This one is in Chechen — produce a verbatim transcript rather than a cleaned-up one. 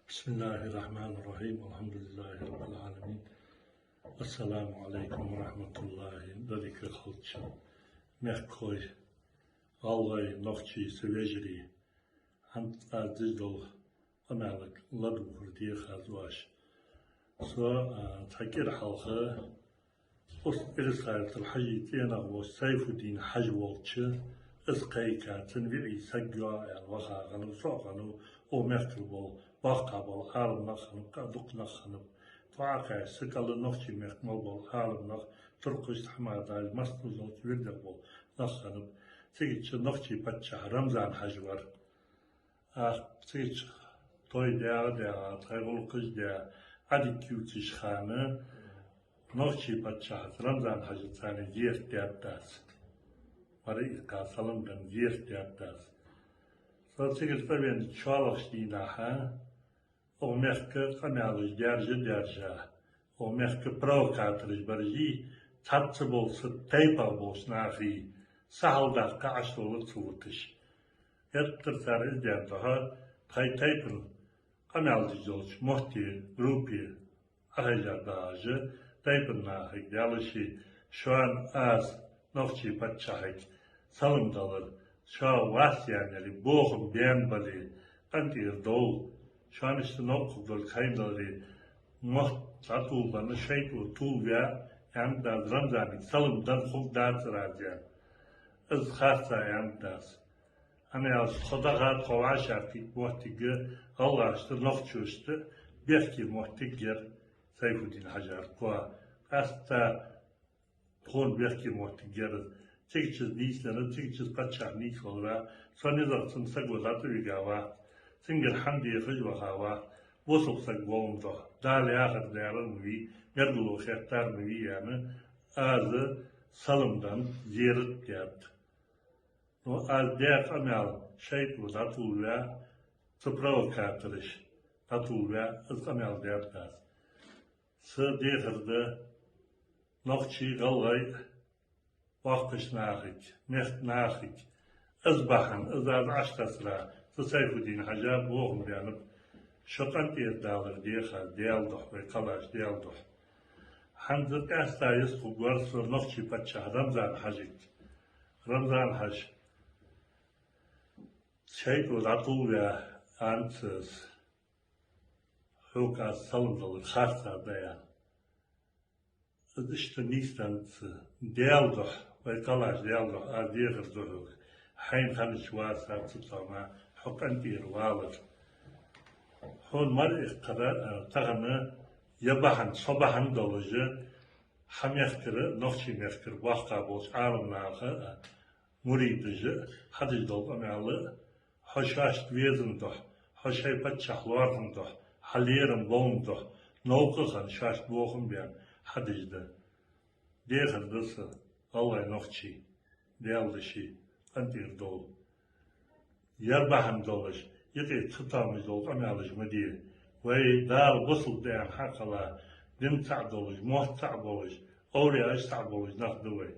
بسم الله الرحمن الرحيم. الحمد لله رب العالمين. السلام عليكم ورحمة الله. Дадика халча. Мехкой, гӀалгӀай, нохчий, са вежарий. ХӀанз аз деш дола къамаьл ладувгӀар дехаз оаш. Со, а, цхьа кӀира хьалха Ус Ирисхайл Хьажий цӀенах волча Сайфудин Хьажа волча, из кхайкача, цун виӀий саг йоагӀа аьнна ваха хиннав, со а хиннав, укх мехкара бола, боккхий бола Ӏаламнах хиннаб, кхы а дукха нах хиннаб. Тхо Ӏокхаьчача, са кӀал нохчий мехка мел бола Ӏаламнах, туркхашца хӀама долаш, массанахьа долча вирдах бола нах хиннаб. Цигача нохчий паччахь Рамзан Хьажа вар. Ах, цигача той дагӀа-дагӀа, тхоай гӀулакхаш дагӀа, Ӏадика ювцаш хана, нохчий паччахьаца Рамзан Хьажаца цхьана зерат даьд аз. Мара иккха салам дан зерат даьд аз. Со цигара цӀавеннача шоллагӀча дийнахьа, укх мехка къамаьлаш даьржа-даьржа, укх мехка провокатораш баржий, цхьацца болча са тайпах болча нахий, са хьалдаккха Ӏочулла ца вуташ. Геттара цар из даьр духьа, тхоай тайпан къамаьл деш долча мотте, группе Ӏохайжар багӀаш, тайпан нахага, Даьла ший, шоана аз, нохчий паччахьага салам далар, шо вас яьннар, бохам баьнна бале, къинтӀера довла, шоана иштта новкъа хургдолга хайна даларе, мотт дӀатулбенна, шайтӀо тувлаваь, аьннад аз, Рамзанага салам дан хургдацар аз, аьнна. Из харцахьа аьннад аз. ХӀана аьлча тхо даха, тхо вӀашагӀкхийтта моттиг гӀалгӀашта, нохчашта бехке моттиг яр Сайфудин Хьажарга. Къаьстта тхона бехке моттиг яр из. Цигача из нийсденна, цигача из паччахь нийсвелар, со низагӀа цунна саго дӀатӀавига вац. Цунгара хӀама дехаш ваха вац. Бусалба саг волга духьа, Дала яхар даьр ма вий, мергало хеттар ма вий, аьнна, аз салам дан зерат даьд. Ну, аз даь къамаьл шайтӀо дӀатуллаваь, цу провокатораша дӀатуллаваь, из къамаьл даьд аз. Са дехар да нохчий, гӀалгӀай, боккхача нахага, мехка нахага. Из бахьан, из аз Ӏочутассар, са Сайфудин Хьажа бохам баьннаб, шо къинтӀера далар деха, Даьла духьа, вай кхеллача Даьла духьа. ХӀанз къаьстта йистхургвар со нохчий паччахь Рамзан Хьажага. Рамзан Хьажа, шайтӀо дӀатуллаваь, аьннад цо, хьога аз салам далар харцахьа да, аьнна. Из иштта нийсденнад цо, Даьла духьа, вай кхеллача Даьла духьа, аз дехар да хьога. Хьайна хиннача васаца тома хьо къинтӀера валар. Хьона мара иккхар, а, тахан я бахьан, со бахьан долаш, хьа мехкара, нохчий мехкара боккхий болча Ӏаламнаха, а, муридаша хьадеш дола къамаьл, хьо шоашта везан духьа, хьо шоай паччахь лоархӀан духьа, хьа лерхӀам болга духьа, новкъа хинна шоашта бохам баьнна хьадеш да. Дехар да са, гӀалгӀай, нохчий, Даьла духьа, къинтӀера довла. Ер бахьан долаш, юкъе цхьа тоамаш дола къамаьлаш ма де. Вай Дала бусалба да аьнна хьакхелла, дин цаӀ долаш, мотт цаӀ болаш, овлияаш цаӀ болаш нах да вай.